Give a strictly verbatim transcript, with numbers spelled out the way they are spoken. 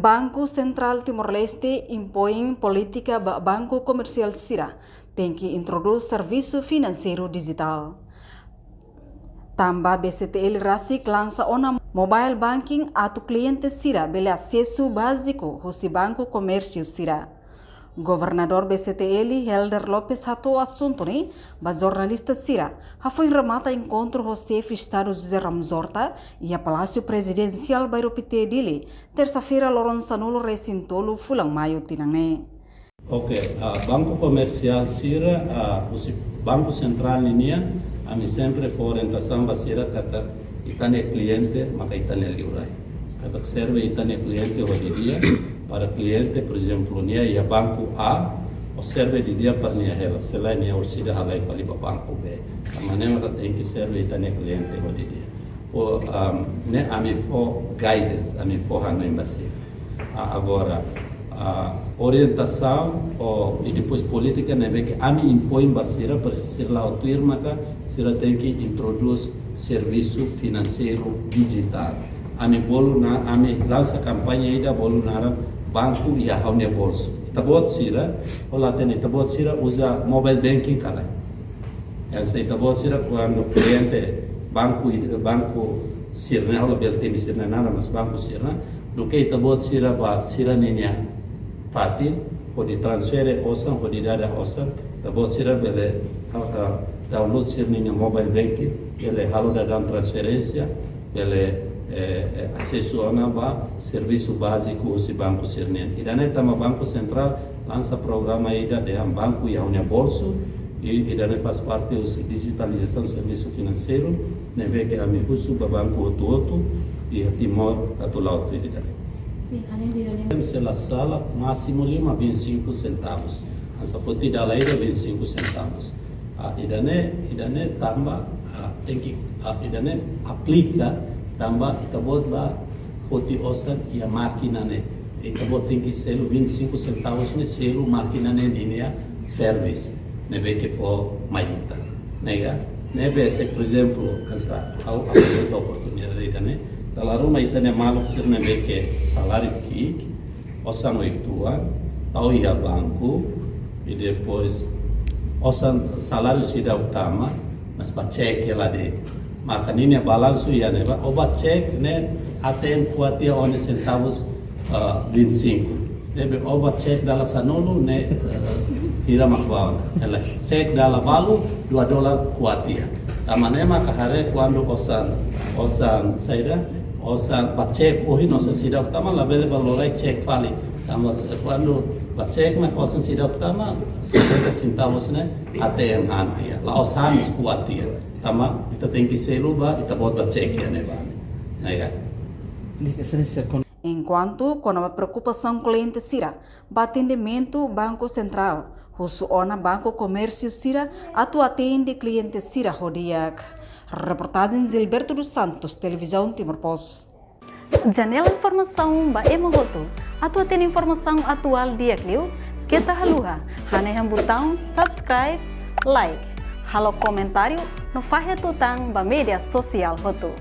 Banku Sentrál Timor-Leste impoin polítika ba banku komersiál sira tenke introdús servisu finanseiru dijitál. Tanba B C T L rasik lansa ona mobile banking atu kliente sira bele asesu báziku husi banku komérsiu sira. Governadór B C T L, Helder Lopes, hato'o asuntu ne'e ba jornalista sira hafoin remata enkontru ho Xefe Estadu José Ramos Horta iha Palásiu Prezidensiál Bairru Pité, Dili, tersa-feira, loron sanulu-resin-tolu fulan Maiu tinan ne'e. Oke, ah, banku komersiál sira, ah, husi Banku Sentrál ninian, ami sempre fó orientasaun ba sira katak ita-nia kliente maka ita-nia liurai. Katak serve ita-nia kliente ho di'ak, para kliente, por ezemplu, nia iha banku A, ó serve di'ak para nia hela, selae nia orsida halai fali ba banku B. Tanba ne'e maka tenke serve ita-nia kliente ho di'ak. Ho, um, ne'e ami fó guidance, ami fó hanoin ba sira. Ah, agora, ah, orientasaun, o, i depois polítika ne'ebé ke ami impoin ba sira, para sira la'o tuir maka sira tenke introdús servisu finanseiru dijitál. Ami bolu na, ami lansa kampaña ida bolu naran Banku iha Ha'u-nia Bolsu. Ita-boot sira, ó la hatene, ita-boot sira uza mobile banking ka lae? Hanesan ita-boot sira kuandu kliente banku, banku sira-ne'e, ha'u labele temi sira-nia naran, mas banku sira-ne'e, duké ita-boot sira bá sira-ninia fatin, hodi transfere osan, hodi dada osan, ita-boot sira bele, ah, ah, download sira-ninia mobile banking, bele halo daudaun transferénsia, bele, eh, eh, asesu ona ba servisu báziku husi banku sira-nian. Ida-ne'e tanba Banku Sentrál lansa programa ida dehan Banku iha Ha'u-nia Bolsu, i ida-ne'e faz parte husi dijitalizasaun servisu finanseiru, ne'ebé ke ami husu ba banku hotu-hotu iha Timor atu la'o tuir ida-ne'e. Sin, além de ida-ne'e. Se la sala, másimu liu mak vinte e cinco centavos. Hanesan foti dala ida vinte e cinco centavos. Ah, ida-ne'e, ida-ne'e tanba, ah, tenke, ah, ida-ne'e aplika tanba ita-boot bá foti osan iha mákina ne'e. Ita-boot tenke selu vinte e cinco centavos ne'e, selu mákina ne'e ninia servisu ne'ebé ke fó mai ita. Ne'e ka? Ne'ebé se, por ezemplu, hanesan, ha'u, ha'u aproveita oportunidade ida-ne'e. Dala ruma ita-nia maluk sira ne'ebé ke saláriu ki'ik, osan oituan, tau iha banku, i depois osan saláriu seidauk tama, mas ba cek la de'it. Maka ninia balansu iha ne'ebá, ó bá cek ne'e A T M kuat tiha, ó-nia sentavus, ah, vinte e cinco. Ne'ebé ó bá cek dala sanulu ne'e, eh, hira mak bá ona. Ela cek dala balu, dua dolar kuat tiha. Tanba ne'e maka haree kuandu osan, osan saida, osan bá cek ohin osan seidauk tama, labele bá loraik cek fali. Tanba se-, kuandu bá cek mak osan seidauk tama, cinquenta centavos ne'e A T M han tiha. La'ós han mós kuat tiha. Tanba ita tenke selu ba, ita-boot bá cek iha ne'ebá. Ne'e ka? Enkuantu kona-ba preokupasaun kliente sira ba atendimentu Banku Sentrál, husu ona banku komérsiu sira atu atende kliente sira ho di'ak. Reportajen Gilberto dos Santos, Televizaun Timor Post. Janela informasaun ba ema hotu. Atu hatene informasaun atuál di'ak liu, keta haluha hanehan butaun subscribe, like, halo komentáriu no fahe tutan ba média sosiál hotu.